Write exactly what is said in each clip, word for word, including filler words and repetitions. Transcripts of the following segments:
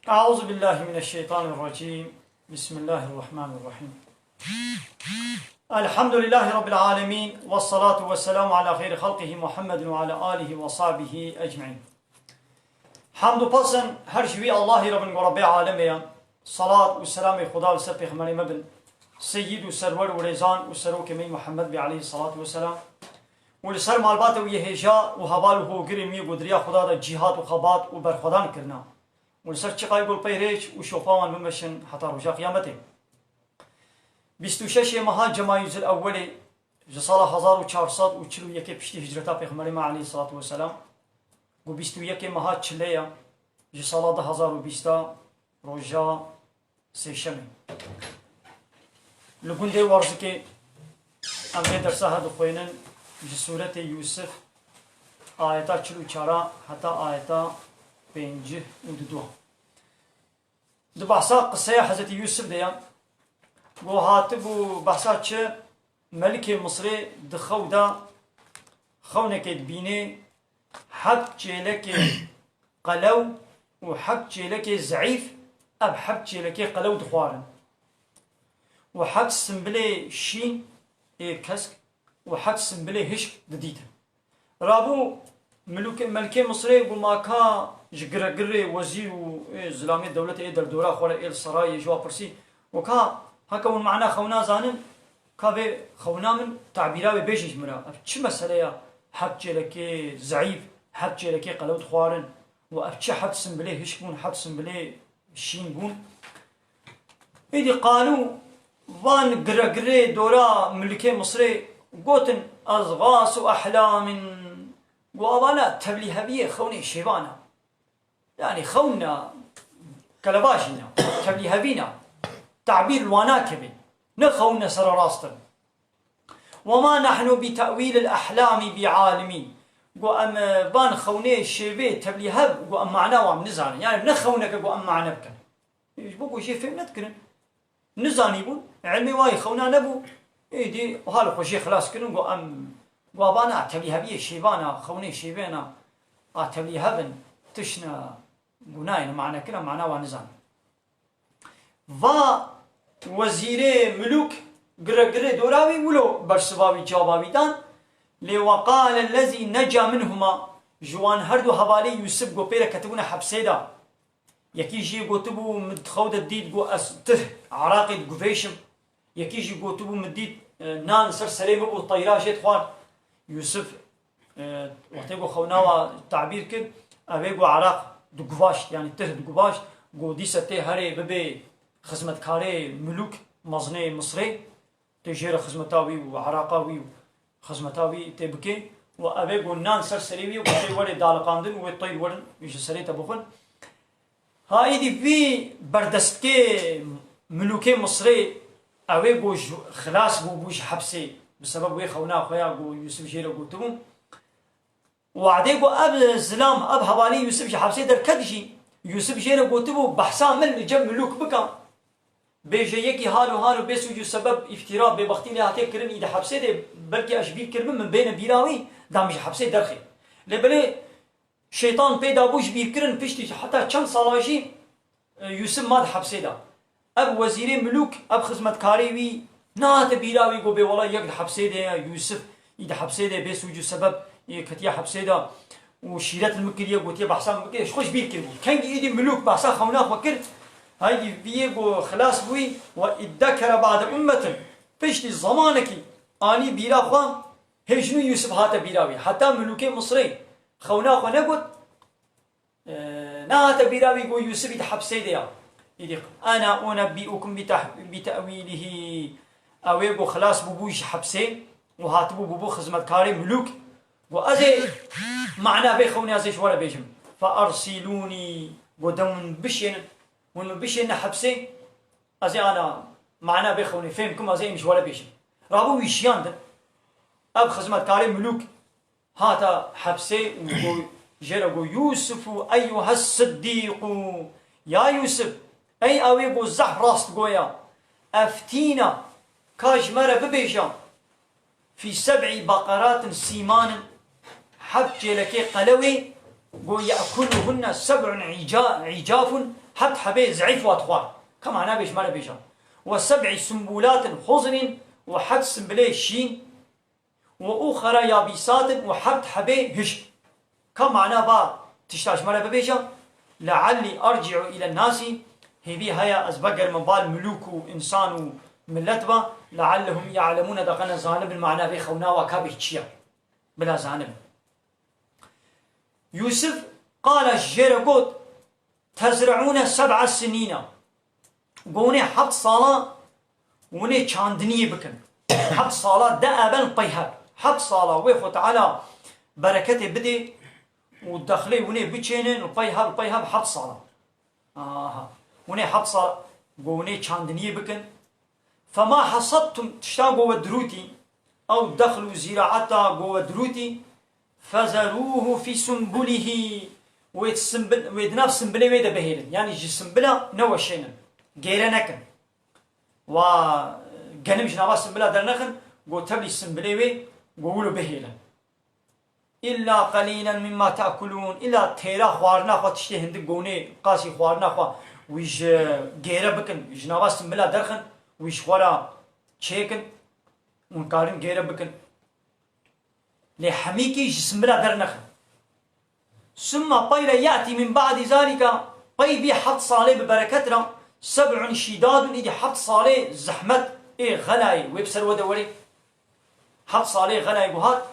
أعوذ بالله من الشيطان الرجيم. بسم الله الرحمن الرحيم. الحمد لله رب العالمين، والصلاة والسلام على خير خلقه محمد وعلى آله وصحبه أجمعين. Hamd û pes in her ji wî Allahî re bin ku Rebbê alemê ye. Salat û selamê Xuda li ser pêxemberê me bin, seyyid û serwer û rêzan û serokê me Muhammed bê aleyhî salatu weselam. Û li ser malbatê wî yê hêja û heval û hogirên wî ku di riya Xuda de cîhat û xebat û berxwedan kirina. Û li ser çiqayê ku li pey rêç û şopa wan bimeşin heta roja qiyametê. Bîst û şeşê meha Cemayîzil Ewwelê ji sala hezar û çar sed û çil û yekê piştî hicreta Pêxemberê me aleyhî salatu weselam, ku bîst û yekê meha Çilê ye, ji sala du hezar û bîsta roja sêşemê. Li gundê Warzikê em vê dersa he dixwînin ji Sûretê Yûsif, ayeta çil û çara heta ayeta pêncî û du. Di behsa qiseya Hezretî Yûsif de ye. Ku hatibû behsa çi? Melikê Misrê di xew de xewnekê dibînê, heb çêlekê qelew û heb çêlekê zeîf, ev heb çêlekê qelew dixwarin. Û heb simbilê şîn ê kesk û heb simbilê hişk didîtin. Rabû milûkê, melikê Misrê got, ma ka ji giregirê wezîr û, ê, zilamê dewletê ê derdora xwe re ê li serayê ji wa pirsî. Got, ka heke hûn mana xewna zanin, ka vê xewna min tabîra wê bêjin ji min re. Ev çi mesele ya? Heb çêlekê zeîf, heb çêlekê qelew dixwarin. Û ev çi heb simbilê hişk bûn, heb simbilê şîn bûn. Êdî qalû van giregirê dora milikê Misrê gotin, "Ezgasu ehlamin." Got, "Avana tevlîheviyê xewnê şêvan e. Yanî xewna kelebajîn e, tevlîhevîn e. Tabîr li wan nakeve. Ne xewna sererast in." "Wema nahnu bi te'wîlil ehlami bi alimîn." Got, "Em, e, van xewnê şêvê tevlîhev, got, em mana wan nizanin. Yanî ne xewneke got em mane bikin." Ji bo ku jê fêm nedikirin. Nizanîbûn, ilmê wayî xewna nebû. Êdî wiha li xwe jê xilas kirin, got, "Em, got, vana tevlîheviyê şêvan a, xewnê şêvên a, a tevlîhev in, tişt ne, got, nayê, ne mane kira, mana wan nizanin." Va wezîrê milûk giregirê dora wî wilo bersiva wî caba wî dan, lê "Ve qale lezî neca minhuma", ji wan her du hevalê Yûsif got pê re ketibûne hepsê de. Yekî jî gotibû, min di xew de dît, got, "Ez tih, eraqê diguvêşim." Yekî jî gotibû, "Min dît, e, nan ser serê min bû, teyra jê dixwar." Yûsif, e, wextê ku xewna wa tabîr kir, ev ê ku eraq diguvaşt, yanî tih diguvaşt, got, "Dîsa tê herê bibê xizmetkarê milûk, mezinê Misrê, tê jê re xizmeta wî û eraqa wî û xizmeta wî tê bikê." Û ev ê ku nan ser serê wî û tê werê daliqandin û wê teyr werin ji serê te bixwin. Ha êdî vî berdestkê milûkê Misrê, ew ê ku ji, xilas bûbû ji hepsê, bi sebeb wê xewna xwe ya ku Yûsif jê re gotibû. Wadê ku ev zilam, ev hevalê Yûsif ji hepsê derket jî, Yûsif jê re gotibû, "Behsa min li cem milûk bike. Bêje yekî hal û hal û bê sûc û sebeb îftîra, bêbextî lê hatiye kirin, î di hepsê de, belkî ez ji bîr kiribim, min bêne bîra wî, da min ji hepsê derxê." Lê belê Şeytan pê dabû ji bîrkirin, piştî heta çend sala jî, e, Yûsif ma di hepsê de. Ev wezîrê milûk, ev xizmetkarê wî nehate bîra wî, got, "Bê wela yek di hepsê de ye, Yûsif î di hepsê de, bê sûc û sebeb, e, ketiye hepsê de û şîret li min kiriye, gotiye behsa min bike." Ji xwe ji bîr kiribû. Kengî êdî milûk behsa xewna xwe kir, haydî vî yê ku xilas bûyî, "Ve iddekere ba'de ummetin." Piştî zemanekî anî bîra xwe, hê ji nû Yûsif hate bîra wî. Heta milûkê Misrê xewna xwe negot, e, nehate bîra wî, got, "Yûsif î di hepsê de ya." Îdî, "Ena unebbi'ukum bi teh-, bi te'wîlihî." Ew ê got, xilas bûbû ji hepsê û hatibû bûbû xizmetkarê milûk. Got, "Ez ê mana vê xewnê ez ê ji we re bêjim." "Fe ersilûnî." Got, "De min bişênin. Hûn min bişênin hepsê. Ez ê ana mana vê xewnê fêm kim, ez ê êm ji we re bêjim." Rabû wî şiyandin. Ev xizmetkarê milûk hata hepsê û got, jê re got, "Yûsifu eyyuhes siddîqu." Ya Yûsif, ey ew ê got zehf rastgoya, "eftîna, ka ji me re bibêje, fî seb'i beqeratin sîmanin, heft çêlekê qelewê, got, ye'kuluhunne seb'un îca-, îcafun, Heft hebê zeîf wat xwar. Ka mana bê ji me re bêje. Ve seb'i sumbulatin xuzrin, û heft simbilê şîn, ve uxra yabisatin, û heft hebê hişk. Ka mana va tişta ji me re bibêje, leallî erci'u îlen nasi, hêvî heye ez vegerime bal milûk û însan û millet ve, leallehum ya'lemûne, de qene zanibin mana vê xewna wa ka bê çi ye. Bila zanibin. Yûsif qala, jê re got, tezre'ûne seb'a sinîna. Got, hûn ê heft sala hûn ê çandiniyê bikin. Heft sala de eben pey hev. Heft sala wê Xwe Teala bereketê bidê û dexlê hûn ê biçênin û pey hev, pey hev heft sala. Aha. Hûn ê heft sala got hûn ê çandiniyê bikin. Fema hasadtum, tişta ku we dirûtî, ew dexl û zîraeta ku we dirûtî, fezerûhu fî sumbulihî, wê di simbil-, wê di nav simbilê wê de bihêlin. Yanî ji simbila neweşênin. Gêre nekin. Wa genim ji nava simbila dernexin, ku tevlî simbilê wê ku wilo bihêlin. Îlla qelîlen mimma te'kulûn, îlla têra xwarina xwe, tiştê hindik gonê qasî xwarina xwe, wî ji gêre bikin, ji nava simbila derxin, wî ji xwe re çêkin, hûn karin gêre bikin. Lê hemîkî ji simbila dernexin. Summa pey re ya'tî min ba'dî zalika, pey vî heft salê bi bereket re, seb'un şîdadun, îdî heft salê zehmet ê xelayê wê bi ser we de werê. Heft salê xelayê ku hat,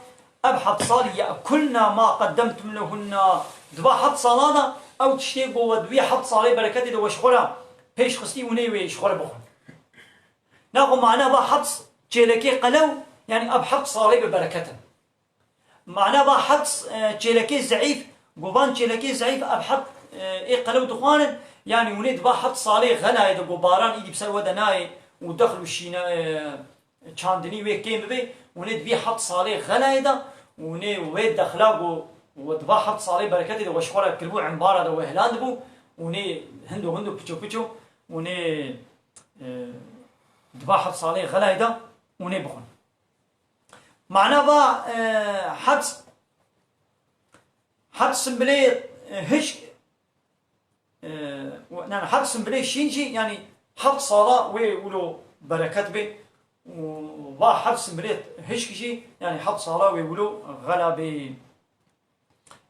ev heft salî ye'kulna ma qeddemtum lehunna. Di va heft sala de ew tiştê ku we di wî heft salê bereketê de we ji xwe re pêş xistî, hûn ê wê ji xwe re bixwin. Naxwe mana va heft çêlekê qelew, yanî ev heft salê bi bereket in. Mana va heft, e, çêlekê zeîf, ku van çêlekê zeîf ev heft, e, ê qelew dixwarin, yanî hûn ê di va heft salê xelayê de ku baran îdî bi ser we de nayê û dexl û şîne, e, çandinî wê kêm bibe, hûn ê di vî heft salê xelayê de, hûn ê wê dexla ku we di va heft salê bereketê de we ji xwe re kiribû, embara de we hilandibû, hûn ê hindo hindo piço piço, hûn ê, e, di va heft salê xelayê de hûn ê bixwin. Mana va, e, heft, heft simbilê, e, hişk, e, yani heft simbilê şîn jî, yani heft sala wê wilo bereket bê. Û va heft simbilê hişk jî, yani heft sala wê wilo xela bê.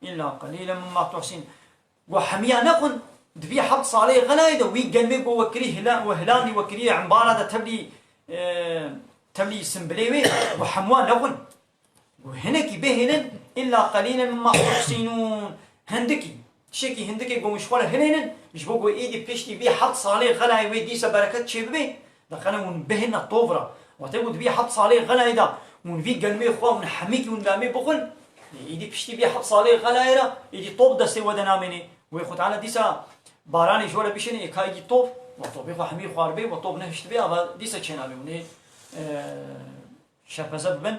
Îlla qelîlen mimma tuhsîn. Got, hemiya nexwin, di vî heft salê xelayê de wî gelmê ku we kirî hila-, we hilandî we kirî embara de tevlî, e, tevlî simbilê wê, got, hemû wan nexwin. Got, hinekî bihêlin, îlla qelîlen mimma tuhsînûn. Hindikî, tiştekî hindikê ku ji xwe re hilênin, ji bo ku êdî piştî vî heft salê xelayê wê dîsa bereket çêbibe, Daqene hûn bihêne tov re. Wextê ku di vî heft salê xelayê de hûn vî gelmê xwe hûn hemîkî hûn bi em ê bixwin, ê, îdî piştî vî heft salê xelayê re, îdî tov destê we de namêne. Wê Xwe Teala dîsa baranê ji we re bişêne, ê ka îdî tov, we tovê xwe hemî xwaribê, we tov nehiştibê, ava dîsa çênabê. Hûn ê, e, şerpeze bibin.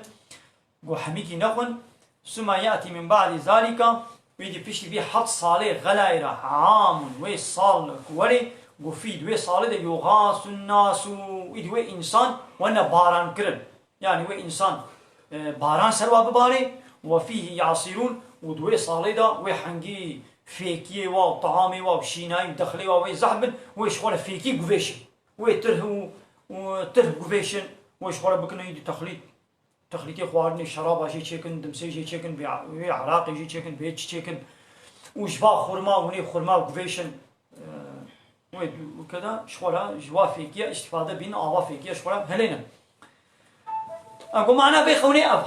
Got, hemîkî nexwin. Suma ya'tî min ba'dî zalika, wî dî piştî vî heft salê xelayê re, amun, wê sal ku werê, got, fî di wê salê de yughasun nasu, wî dî wê însan wene baran kirin. Yani wê însan, e, baran ser wa bibarê, we fîhî ya'sirûn, û di wê salê de wê hengî fêkiyê wa û taamê wa û şînayî û dexlê wa wê zehf bin, wê ji xwe re fêkî guvêşin. Wê tirh û, û tirh guvêşin, wê ji xwe re bikin êdî texlît. Texlîtê xwarinê, şeraba jê çêkin, dimsê jê çêkin, vê, vê eraqê jê çêkin, vê çi çêkin. Û ji va xurma, hûn ê xurma guvêşin. Eee, wê du-, weke de ji xwe re ji va fêkiye îstîfade bîn, ava fêkiye ji xwe re hilênin. Ego mana vê xewnê ev.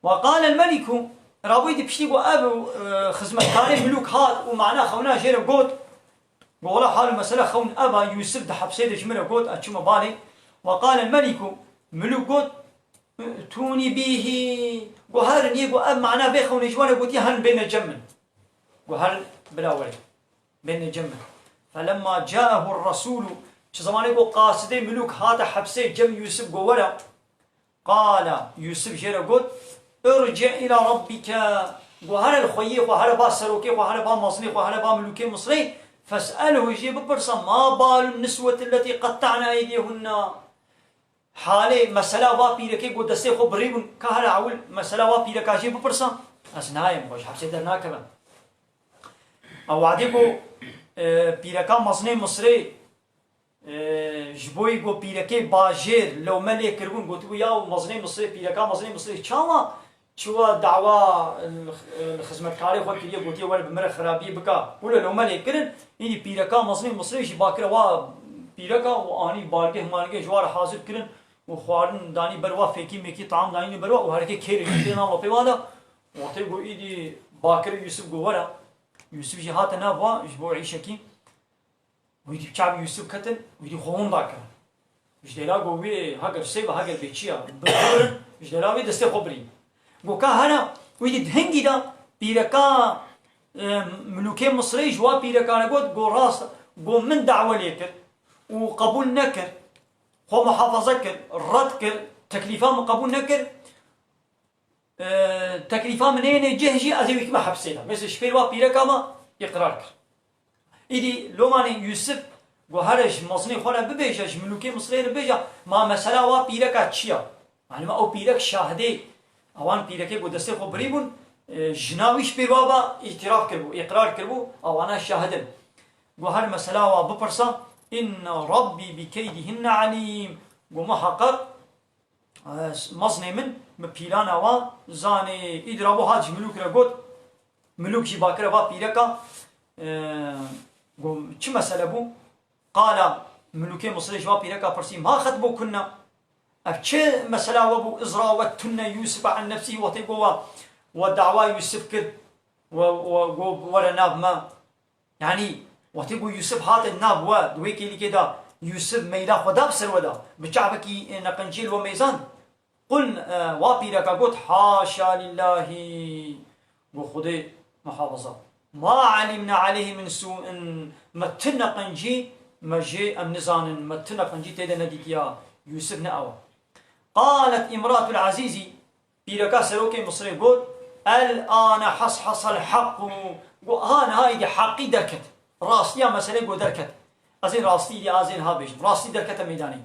Ve qalel meliku, rabûyî di piştî ku ev, eee, xizmetkarê milûk hat û mana xewna jê re got, Got, wela hal û mesele xewn ev a, Yûsif di hepsê de ji min re got, ez çûme balê. Ve qalel melîku, milûk got, "Îtûnî bîhî." Got, herin, yê got, ev mana vê xewnê ji wan re gotiye, herin bêne cem min. Got, herin bila were. Bêne cem min. Felemma câehu resûlû, çi zemanê got qasidê milûk hate hepsê cem Yûsif got, were. Qala, Yûsif jê re got, "Irci' ila rabbike." Got, here li xweyê xwe, here ba serokê xwe, here ba mezinê xwe, here ba milûkê Misrê, "Fes'elhu", jê bipirse, "Ma balun nisweti lletî qetta'na eydiyehunna." Halê, mesela va pîrekê ku destê xwe birîbûn, ka here ewil mesela va pîreka jê bipirse, ez nayêm, xwe ji hepsê dernakevim. Wadê ku, e, pîreka mezinê Misrê, e, ji bo yî ku pîrekê bajêr lewme lê kiribûn, gotibû, ya mezinê Misrê, pîreka mezinê Misrê çawa çûwa dawa, e, li xizmetkarê xwe kiriye, gotiye, were bi min re xirabiyê bika. Wilo lewme lê kirin, îdî pîreka mezinê Misrê jî bakire wa pîreka û anî balgeh malgeh ji wa re hazir kirin û xwarin danî ber wa, fêkî mêkî taam danî ber wa û herikê kêrê jî tê nav pê wa de. Wextê ku îdî bakire Yûsif got, were, Yûsif jî hate nav wa ji bo îşekî. Wî dî çav Yûsif ketin, wî dî xwe winda kirin. Ji dêla got wê heger sê be, heger bê çi ya, bibirin, ji dêla wê destê xwe birîn. Got ka here, wî dî di hingî de pîreka, e, milûkê Misrê ji wa pîrekane got, got rast, got min dawe lê kir û qebûl nekir, xwe muhafaza kir, red kir, teklîfa min qebûl nekir. E, teklîfa min neyê cih jî ez ê wî kime hepsê de. Mesela ji pêr wa pîreka me îqrar kir. Îdî lomanê Yûsif got here ji mezinê xwe re bibêje, ji milûkê Misrê re bibêje, ma mesela wa pîreka çi ya? Yanî ma ew pîrek şahidê, ewan pîrekê got destê xwe birîbûn, e, jina wî ji pêr wa ve îtiraf kiribû, îqrar kiribû, ewana şahid in. Got her mesela wa bipirsa, inne rabbî bi keydihînne alîm. Got muheqeq, e, mezinê min, min pîlana wa zanê. Îdî rabû hat ji milûk re got, milûk jî bakire va pîreka, e, got, çi mesele bû? Qala, milûkê Misrê ji va pîreka pirsî, ma xetbukunne? Ev çi mesela we bû, iz rawettunne Yûsife an nefsihî, wextê got we, we dawa Yûsif kir, we, we got were nav me. Yanî, wextê ku Yûsif hate nav we, di wê kêlîkê de Yûsif meyla xwe da bi ser we de, bi çavekî, e, neqenciyê li we mêzand. Qul, e, wa pîreka got, haşa lillahî, got Xwedê muhafaza. Ma alimna aleyhi min sû'in, me ti neqencî, me jê em nizanin, me ti neqencî tê de nedîtiya, Yûsif ne ew e. Qalet imratul azîzî, Pîreka serokê Misirê got, "El-ane hashasel haqqu." Got, "Ha niha îdî heqî derket. Rastiya meselê got derket. Ez ê rastî îdî, ez ê niha bêjim. Rastî derkete meydanê.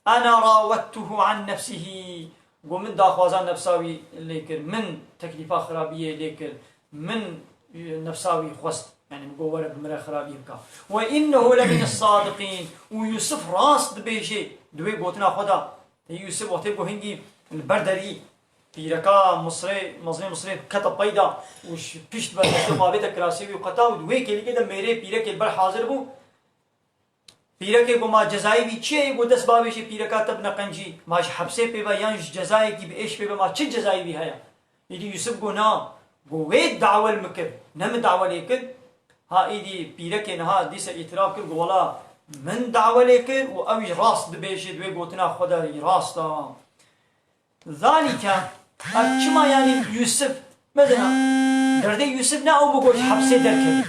Ene rawettuhu an nefsihi." Got, "Min daxwaza nefsa wî lê kir. Min teklîfa xirabiyê lê kir. Min, e, nefsa wî xwest. Yanî min got were bi min re xirabiyê bika. Ve innehu lemine sadiqîn." Û Yûsif rast dibêje di wê gotina xwe de. Yûsif wextê ku hingî li ber derî pîreka Misrê, mezinê Misrê kete peyda û ji pişt ve destê xwe avête kirasê wî qeta û di wê kêlîkê de mêrê pîrekê li ber hazir bû. Pîrekê got, "Ma cezayê wî çi ye?" Got, "Dest bavêjê pîreka te bi neqencî. Ma ji hepsê pê ve yan ji cezayekî bi êş pê ve, ma çi cezayê wî heye?" Îdî Yûsif got, "Na, got wê dawe li min kir, ne min dawe lê kir." Ha îdî pîrekê niha dîse îtiraf kir, got, "Wela min dawe lê kir û ew jî rast dibêje, di wê gotina xwe de rast e." Zalike, ev çima yanî Yûsif, mesela, derdê Yûsif ne ew bû got ji hepsê derkevî.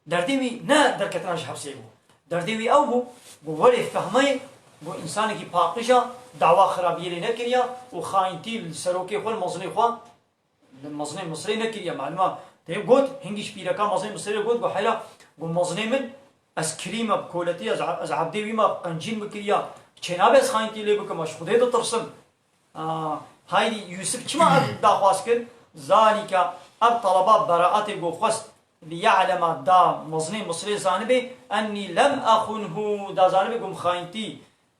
Derdê wî ne derketina ji hepsê bû. Derdê wî ew bû, got werê fehmê, got însanekî paqij e, dawa xirabiyê lê nekiriya û xayintî li serokê xwe, li mezinê xwe, li mezinê Misirê nekiriye. Malûm e, tê got, hingî ji pîreka mezinê Misirê re got, got, "Heyra, got mezinê min, ez kirî me bi koletî, ez, ez ebdê wî me, qencîn min kiriya. Çênabe ez xayintî lê bikim, ez ji Xwedê ditirsim." A, haydî Yûsif çima ev daxwaz kir? Zalîke, ev talaba beraetê got xwest, "Li ye'lema", da mezinê Misirê zanibe, "ennî lem exunhu", da zanibe got min xayintî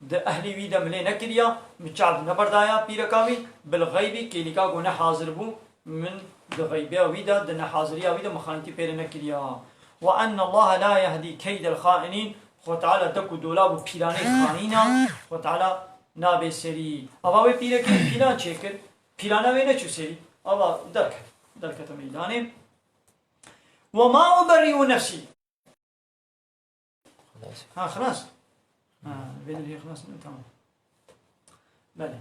di ehlî wî de min lê nekiriya, min çav neberdaya pîreka wî, bil xeybî, kêlîka ku ne hazir bû, min di xeybiya wî de, di nehaziriya wî de min xayintî pê re nekiriya. Ve ennallaha la yehdî keydel xainîn, Xwe Teala dek û dolab û pîlanê xayîna, Xwe Teala nabe serî. Ava wê pîrekê pîlan çêkir, pîlana wê neçû serî. Ava derket, derkete meydanê. Ve ma uberri'u nefsî. Ha, xilas. Ha, vê derê xilas ne, tamam. Belê.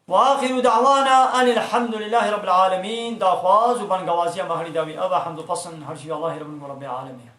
Ve axiru da'wana enil hamdulillahî rabbil alemîn. Daxwaz û bangawaziya me herî dawî ev e, hemd û pesn her jî Allahî Rabbî, Rabbî alemîn.